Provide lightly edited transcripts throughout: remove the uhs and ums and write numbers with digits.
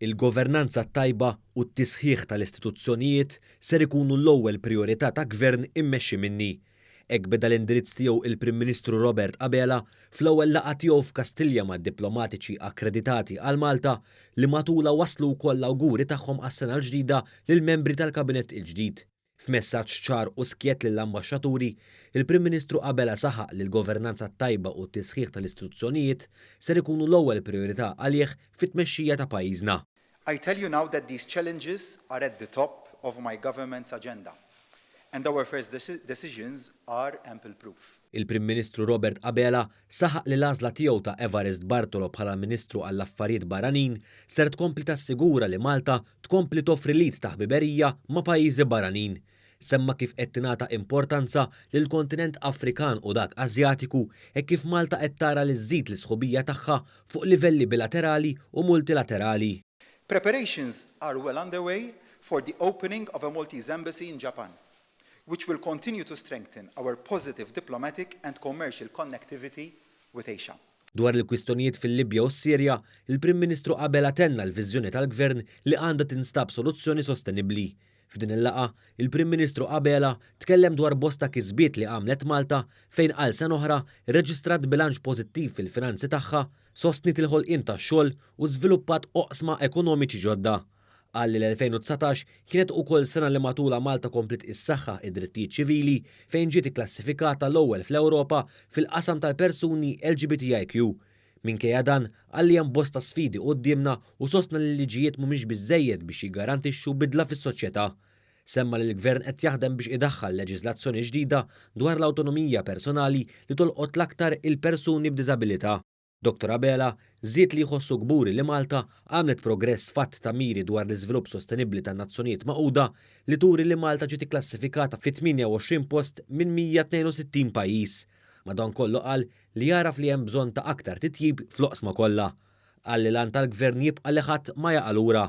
Il-governanza t-tajba u t-tisħiħ tal-istituzzjonijiet ser ikunu l-ewwel prijorità ta' Gvern immexxi minni. Hekk beda l-indirizz tiegħu il-Prim Ministru Robert Abela fl-ewwel laqgħa tiegħu f'Kastilja mad-diplomatiċi akkreditati għal Malta li matulha wasslu wkoll l-awguri tagħhom għas-sena l-ġdida lill-membri tal-Kabinett il-ġdid. F'messaġġ ċar u skjett lill-ambaxxaturi, il-Prim Ministru Abela saħaq li l-governanza t-tajba u t-tisħiħ tal-istituzzjonijiet ser ikunu l-ewwel prijorità għalih fit-tmexxija ta' pajjiżna. I tell you now that these challenges are at the top of my government's agenda and our first decisions are ample proof. Il-Prim Ministru Robert Abela saħaq li l-għażla tiegħu ta' Evarist Bartolo bħala Ministru għall-Affarijiet Barranin ser tkompli tassigura li Malta tkompli toffri l-id ta' ħbiberija ma' pajjiżi barranin. Semma kif qed tingħata importanza lill-kontinent Afrikan u dak Asjatiku hekk kif Malta qed tara li żżid l-isħubija tagħha fuq livelli bilaterali u multilaterali. Preparations are well underway for the opening of a Maltese Embassy in Japan. which will continue to strengthen our positive diplomatic and commercial connectivity with Asia. Dwar il-kwistjonijiet fil-Libja u s-Sirja, il-Prim Ministru Abela tenna l-viżjoni tal-Gvern li għandha tinstab soluzzjoni sostenibbli. F'din il-laqgħa, il-Prim Ministru Abela tkellem dwar bosta kisbiet li għamlet Malta fejn għal sena oħra rreġistrat bilanċ pożittiv fil-finanzi tagħha, sostniet il-ħolqien tax-xogħol u żviluppat oqsma ekonomiċi ġodda. Qal li l-2019 kienet ukoll sena li matulha Malta kompliet issaħħaħ id-drittijiet ċivili fejn ġiet ikklassifikata l-ewwel fl-Ewropa fil-qasam tal-persuni LGBTIQ. Minkejja dan, qal li hemm bosta sfidi quddiemna u sostna li l-liġijiet mhumiex biżżejjed biex jiggarantixxu bidla fis-soċjetà. Semma li l-Gvern qed jaħdem biex idaħħal leġiżlazzjoni ġdida dwar l-awtonomija personali li tolqot l-aktar il-persuni b'diżabilità. Dottor Abela żied li jħossu kburi li Malta għamlet progress f'għadd ta' miri dwar l-iżvilupp sostenibbli tan-Nazzjonijiet Magħquda li turi li Malta ġiet ikklassifikata fit-28 post minn 162 pajjiż. Madankollu qal li jagħraf li hemm bżonn ta' aktar titjib fl-oqsma kollha. Qal li l-għan tal-Gvern jibqa' li ħadd ma jaqa' lura.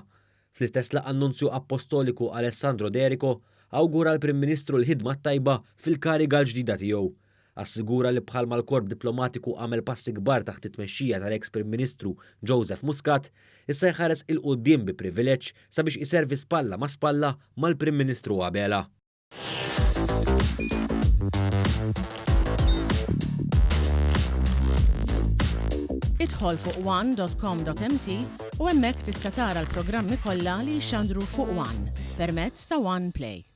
Fl-istess laqgħa n-Nunzju Appostoliku Alessandro D'Errico awgura l-Prim Ministru l-ħidma t-tajba fil-kariga l-ġdida tiegħu. Assigura li bħalma l-Korp Diplomatiku għamel passi kbar taħt it-tmexxija tal-eks Prim Ministru Joseph Muscat, issa jħares 'il quddiem bi privileġġ sabiex iservi spalla ma' spalla mal-Prim Ministru Abela. Idħol fuq one.com.mt u hemmhekk tista' tara l-programmi kollha li jixxandru fuq One permezz ta' One Play.